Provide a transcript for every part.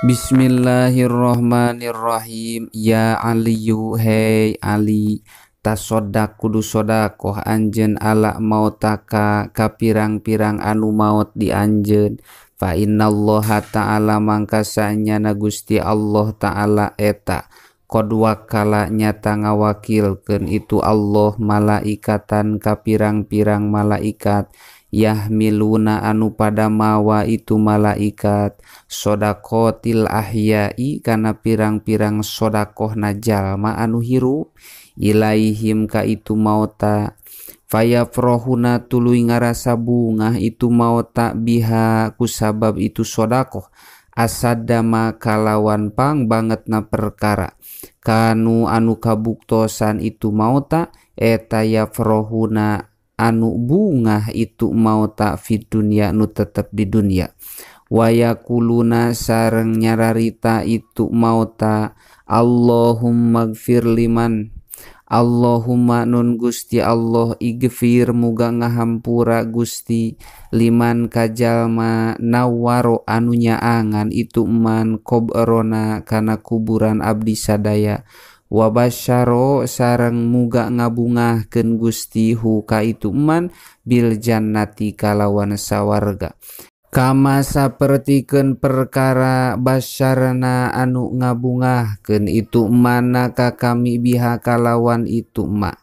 Bismillahirrahmanirrahim. Ya Aliyu hei Ali, tasodak kudu sodakoh anjeun ala mautaka ka pirang-pirang anu maot di anjeun. Fa innallaha ta'ala mangka saenyana Gusti Allah ta'ala eta qad wakala nyata ngawakilkeun itu Allah malaikatan ka pirang-pirang malaikat yahmiluna anu pada mawa itu malaikat sodakotil ahyai kana pirang-pirang sodakohna jalma anu hirup ilaihim ka itu mauta fayafrohuna tuluy ngarasa bungah itu mauta biha kusabab itu sodakoh asadama kalawan pang bangetna perkara kanu anu kabuktosan itu mauta eta yafrohuna anu bungah itu mauta fid dunya nu tetep di dunia wayakuluna sareng nyararita itu mauta Allahumma gfir liman Allahumma nun Gusti Allah igfir muga ngahampura Gusti liman kajalma nawaro anu nyaangan itu man kobrona kana kuburan abdi sadaya wabasyaro sareng muga ngabungahkeun Gusti hu ka itu man bil jannati kalawan sawarga kama sapertikeun perkara basyarna anu ngabungahkeun itu mana ka kami biha kalawan itu ma.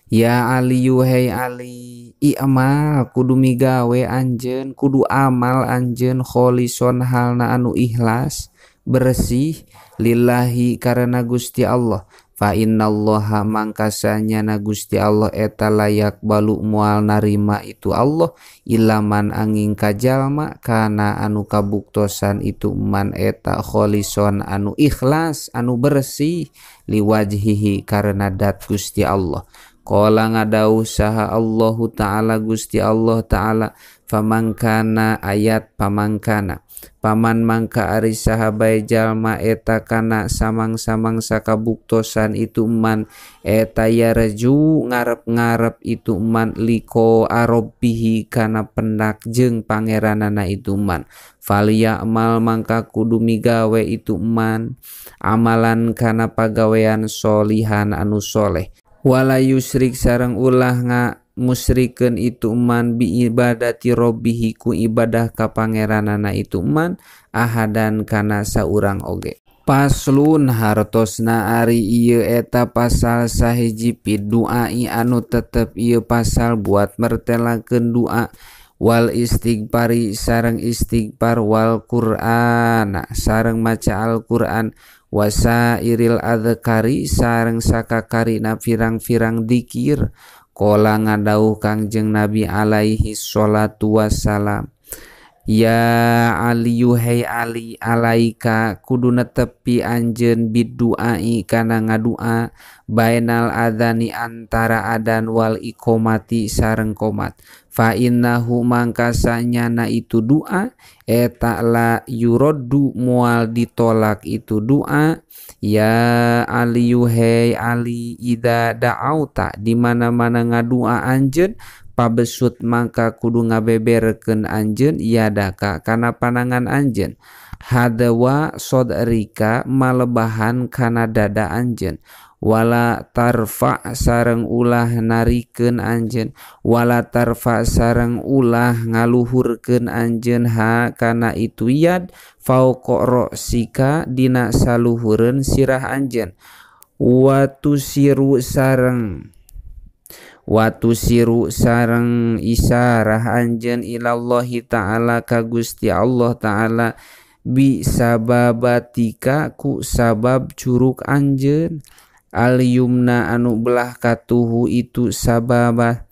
Ya Aliyu hei Ali, i'mal kudu migawe anjeun, kudu amal anjeun kholison halna anu ikhlas bersih lillahi karena Gusti Allah. Fa innallaha mangkasanyana Gusti Allah eta layak balu moal narima itu Allah ilaman angin kajalma kana anu kabuktosan itu man eta kholison anu ikhlas anu bersih liwajhihi karena dat Gusti Allah. Qala ngadauh saha Allahu ta'ala Gusti Allah ta'ala famangkana ayat pamangkana paman mangka ari saha bae jalma eta kana samang-samang sakabuktosan itu man eta yarju ngarep-ngarep itu man liko arobbihi kana pendak jeung pangeranana itu man falyamal mangka kudu migawe itu man amalan kana pagawean solihan anu soleh wala yusrik sareng ulah nga musyrikeun itu man bi ibadati robbihi ku ibadah ka pangeranana itu man ahadan kana saurang oge. Paslun hartosna ari ieu eta pasal sahiji piduai anu tetep ieu pasal buat mertelakeun doa wal istighfari sareng istighfar wal Qur'an sareng maca Al-Qur'an wasairil adzkari sareng sakakarina pirang-pirang dikir. Qala ngadauh Kangjeng Nabi alaihi sholatu wassalam ya Aliyu hei Ali alaika kudu netepi anjeun biduai kana ngadua bainal adzani antara adan wal iqomati sareng qomat fa innahu mangka sanyana itu doa eta la yuraddu moal ditolak itu doa. Ya Aliyu hei Ali ida da'auta di mana-mana ngadua anjeun pabesut mangka kudu ngabeberkeun anjeun yadaka kana panangan anjeun hadawa sodrika malebahan kana dada anjeun wala tarfa sareng ulah narikeun anjeun wala tarfa sareng ulah ngaluhurkeun anjeun ha kana itu yad fauqa ra'sika dina saluhureun sirah anjeun watu siru sareng isarah anjeun ilallahi ta'ala ka Gusti Allah ta'ala bi sababatika ku sabab curuk anjeun al-yumna anu belah katuhu itu sababah.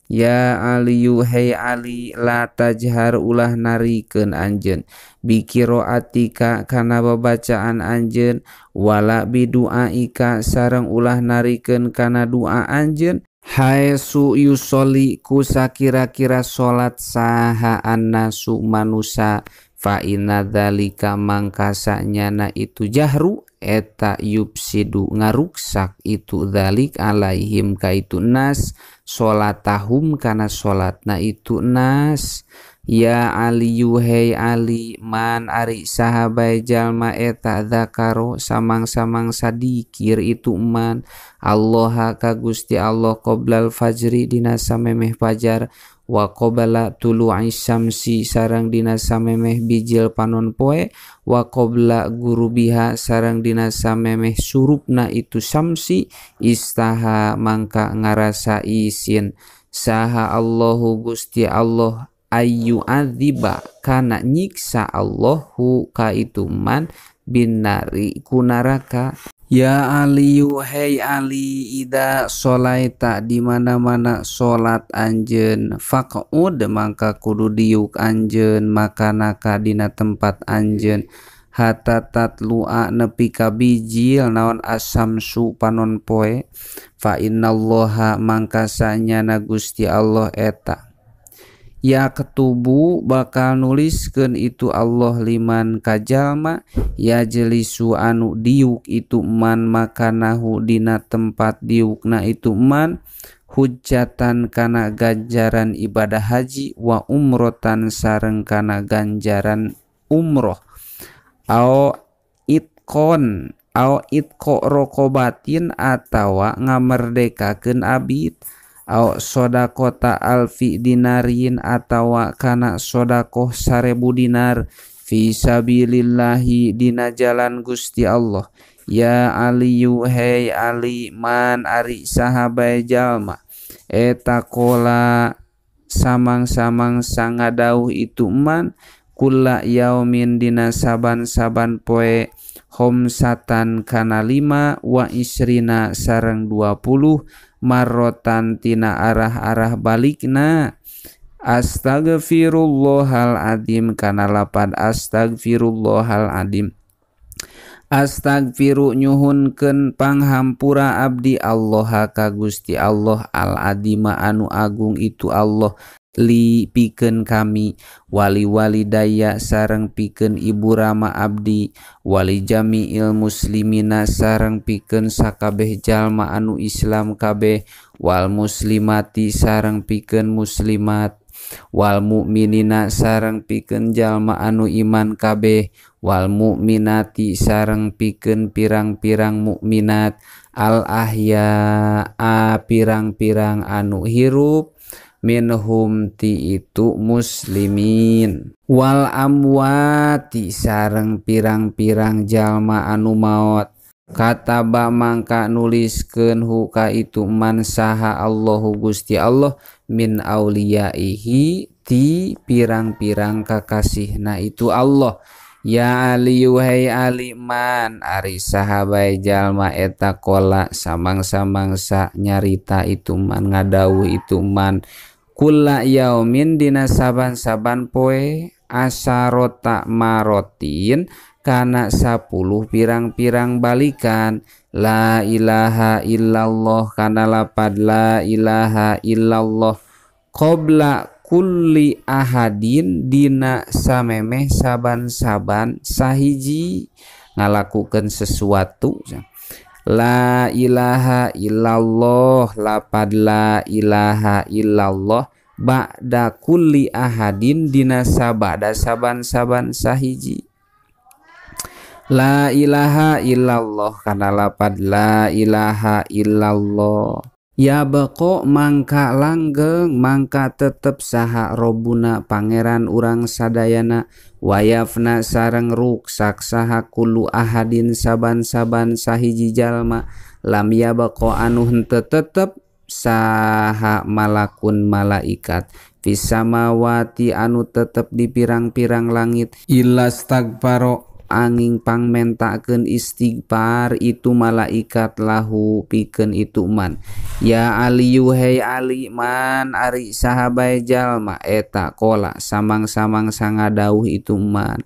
Ya Aliyu hei Ali la tajhar ulah narikeun anjeun bi qiraatika kana babacaan anjeun wala bi duaika sareng ulah narikeun kana doa anjeun haesu yusoli ku sakira-kira salat saha annasu manusa fa inna dzalika mangka sanyana itu jahru eta yupsidu ngaruksak itu dzalik alaihim ka itu nas solatahum kana solatna itu nas. Ya Aliyu hei Ali man ari saha bae jalma eta zakaro samang-samang sadikir itu man Allah ka Gusti Allah qoblal fajri dina samemeh fajar wa qabla tulu'i syamsi sareng dina samemeh bijil panon poe wa qabla gurubiha sareng dina samemeh surupna itu syamsi istaha mangka ngarasa isin saha Allahu Gusti Allah ayu adziba kana nyiksa Allahu ka itu man binari ku neraka. Ya Aliyu hei Ali ida sholaita di mana-mana salat anjeun faqud mangka kudu diuk anjeun makanaka dina tempat anjeun hatta tatlu'a nepi ka bijil naon asamsu panon poe fa innallaha mangka sanyana Gusti Allah eta ya ketubu bakal nuliskeun itu Allah liman kajalma ya jelisu anu diuk itu man makanahu dina tempat diukna itu man hujjatan kana ganjaran ibadah haji wa umrotan sareng kana ganjaran umroh au itqon au itqo rokobatin atawa ngamerdekakeun abid au sodakota alfi dinarin atawa kana sodakoh 1000 dinar fi sabilillahi dina jalan Gusti Allah. Ya Aliyu hei Ali man ari saha bae jalma eta kola samang-samang sangadauh itu man kula yaumin dina saban-saban poe homsatan kana 5 wa isrina sareng 20 marrotan tina arah-arah balikna astagfirullahal adim kana lapad astagfirullahal adim astagfiru nyuhunkeun panghampura abdi Allah ka Gusti Allah al adima anu agung itu Allah li pikeun kami wali-wali daya sareng pikeun ibu rama abdi wali jami'il muslimina sareng pikeun sakabeh jalma anu Islam kabeh wal muslimati sareng pikeun muslimat wal mukminina sareng pikeun jalma anu iman kabeh wal mukminati sareng pikeun pirang-pirang mukminat al ahya pirang-pirang anu hirup minhum ti itu muslimin wal amwati sareng pirang-pirang jalma anu maot kataba mangka nuliskeun hu ka itu man saha Allahu Gusti Allah min auliyaihi ti pirang-pirang kakasihna itu Allah. Ya Aliyu hei Ali man ari saha bae jalma eta kola samang-samangsa nyarita itu man ngadawuh itu man kula yaumin dina saban-saban poe asarota marotin kana 10 pirang-pirang balikan la ilaha illallah kana lapad la ilaha illallah qabla kulli ahadin dina samemeh saban-saban sahiji ngalakukeun sesuatu la ilaha illallah lapad la ilaha illallah ba'da kulli ahadin dina sabada saban-saban sahiji la ilaha illallah kana lapad la ilaha illallah. Ya beko mangka langgeng mangka tetep saha robuna pangeran urang sadayana wayafna sareng ruksak saha kullu ahadin saban-saban sahiji jalma lam ya beko anu henteu tetep saha malakun malaikat fisamawati anu tetep di pirang-pirang langit ilastagfaro angin pangmentakeun istighfar itu malaikat lahu pikeun itu man. Ya Aliyu hei Ali man ari saha bae jalma eta kola samang-samang sangadauh itu man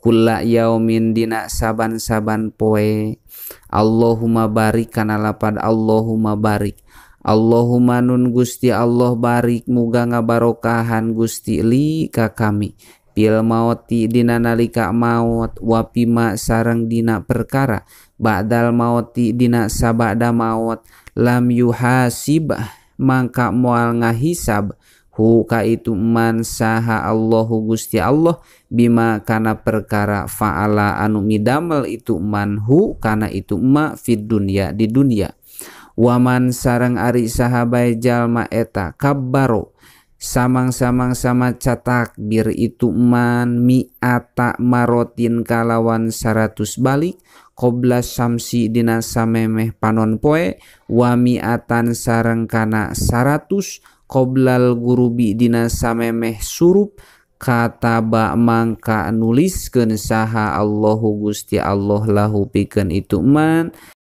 kula yaumin dina saban-saban poe Allahumma barik kana lapad Allahumma barik Allahumma nun Gusti Allah barik muga ngabarokahan Gusti li ka kami pil mauti dina nalika maut wapima sareng dina perkara ba'dal mauti dina sabada maut lam yuhasib mangka moal ngahisab hu ka itu man saha Allahu Gusti Allah bima kana perkara fa'ala anu midamel itu man hu kana itu ma fid dunya di dunya. Waman sareng ari sahabai jalma eta kabbaro samang-samang sama catakbir itu man mi'ata marotin kalawan 100 balik qobla samsi dina samemeh panon poe wa mi'atan sareng kana 100 qoblal gurubi dina samemeh surup kataba mangka nuliskeun saha Allahu Gusti Allah lahu pikeun itu man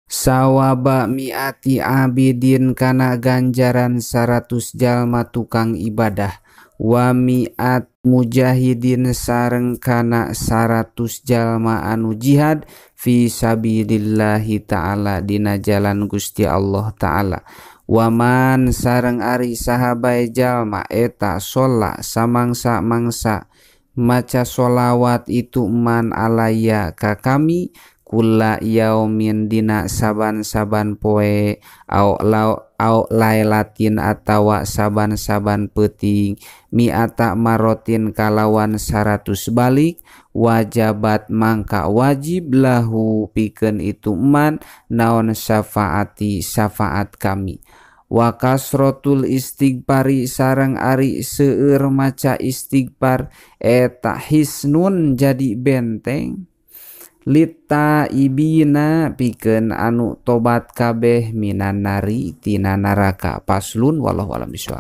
sawaba mi'ati abidin kana ganjaran 100 jalma tukang ibadah wa mi'at mujahidin sareng kana 100 jalma anu jihad fi sabilillahi ta'ala dina jalan Gusti Allah ta'ala. Waman sareng ari sahabai jalma eta sholla samangsa-mangsa maca sholawat itu man alaya ka kami kula yaumin dina saban-saban poe au au lailatin atawa saban-saban peuting mi'ata marotin kalawan 100 balik wajabat mangka wajib lahu pikeun itu man naon syafaati syafaat kami. Wa kasrotul istighfari sareng ari seueur maca istighfar eta hisnun jadi benteng lita ibina pikeun anu tobat kabeh minan nari tina neraka. Paslun wallahu alam bisawab.